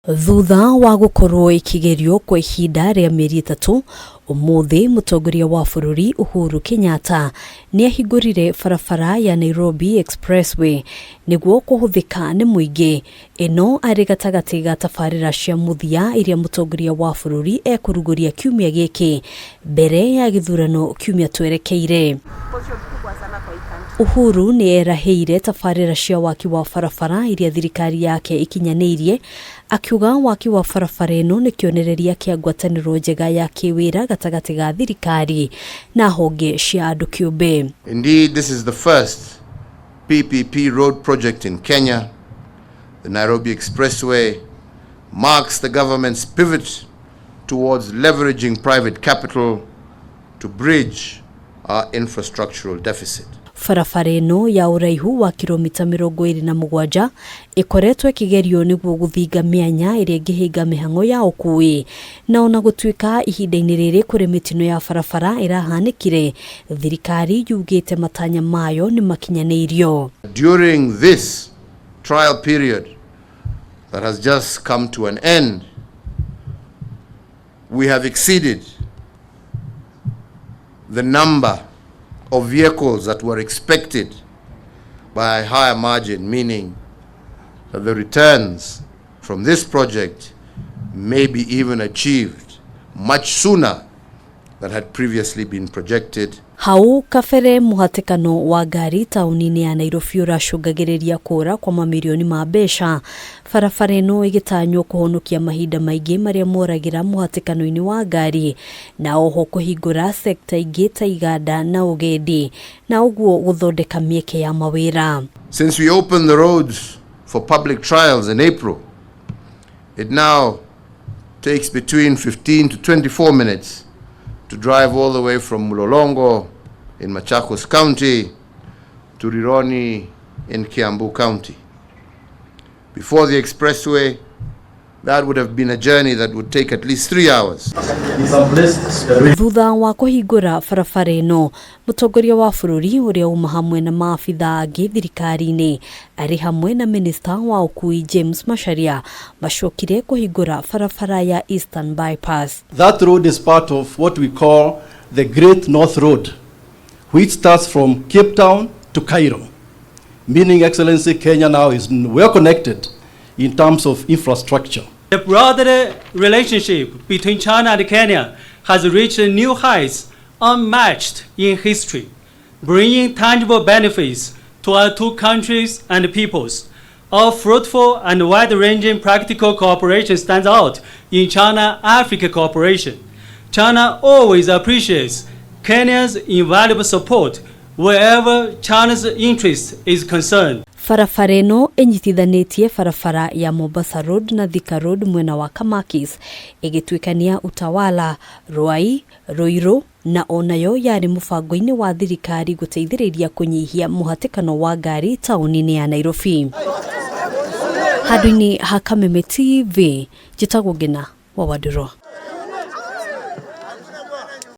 Thutha wa gũkorwo ĩkĩgerio kwa ihinda rĩa mĩeri 3, ũmũthĩ mũtongoria wa bũrũri Uhuru Kenyatta nĩ ahingũrire barabara ya Nairobi Expressway nĩguo kũhũthĩka nĩ mũingĩ. Ĩno arĩ gatagatĩ ga tabarĩra cia mũthia iria mũtongoria wa bũrũri ekũrugũria kiumia gĩkĩ mbere ya gĩthurano kiumia twerekeire. Uhuru nĩ erahĩire tabarĩra cia waki wa barabara iria thirikari yake ikinyanĩirie, akiuga waki wa barabara ĩno nĩ kĩonereria kĩa ngwatanĩro njega ya kĩwĩra gatagatĩ ga thirikari na honge cia andũ kĩũmbe. Indeed, this is the first PPP road project in Kenya. The Nairobi Expressway marks the government's pivot towards leveraging private capital to bridge our infrastructural deficit. Barabara ĩno ya ũraihu wa kilomita 27 ĩkoretwo ĩkĩgerio nĩguo gũthinga mĩanya ĩrĩa ĩngĩhĩnga mĩhang'o ya ũkuui, na ona gũtuĩka ihinda-inĩ rĩrĩ kũrĩ mĩtino ya barabara ĩrahanĩkire, thirikari yugĩte matanya mayo nĩ makinyanĩirio. During this trial period that has just come to an end, we have exceeded the number of vehicles that were expected by a higher margin, meaning that the returns from this project may be even achieved much sooner than had previously been projected. Hau kabere mũhatĩkano wa ngari taũni-inĩ ya Nairobi ũracũngagĩrĩria kũra kwa mamirioni ma mbeca, barabara ĩno ĩgĩtanywo kũhonokia mahinda maingĩ marĩa moragĩra mũhatĩkano-inĩ wa ngari, na oho kũhingũra sekta ingĩ ta iganda na ũgendi, na ũguo gũthondeka mĩeke ya mawĩra. Since we opened the roads for public trials in April, it now takes between 15 to 24 minutes to drive all the way from Mlolongo in Machakos County to Rironi in Kiambu County. Before the expressway, that would have been a journey that would take at least 3 hours. Thutha wa kũhingũra barabara ĩno, mũtongoria wa bũrũri ũrĩa uma hamwe na maabitha angĩ thirikari-inĩ arĩ hamwe na minista wa ũkui James Macharia macokire kũhingũra barabara ya Eastern Bypass. That road is part of what we call the Great North Road, which starts from Cape Town to Cairo, meaning, Excellency, Kenya now is well connected in terms of infrastructure. The broader relationship between China and Kenya has reached new heights unmatched in history, bringing tangible benefits to our two countries and peoples. Our fruitful and wide-ranging practical cooperation stands out in China-Africa cooperation. China always appreciates Kenya's invaluable support wherever China's interest is concerned. Barabara ĩno ĩnyitithanĩtie barabara ya Mombasa Road na Thika Road mwena wa Kamakis, ĩgĩtuĩkania Utawala, Ruai, Ruiru, na onayo yarĩ mũbango-inĩ wa thirikari gũteithĩrĩria kũnyihia mũhatĩkano wa ngari taũni-inĩ ya Nairobi. Handũ-inĩ ha Kameme TV, njĩtagwo Ngina wa Wandirwa.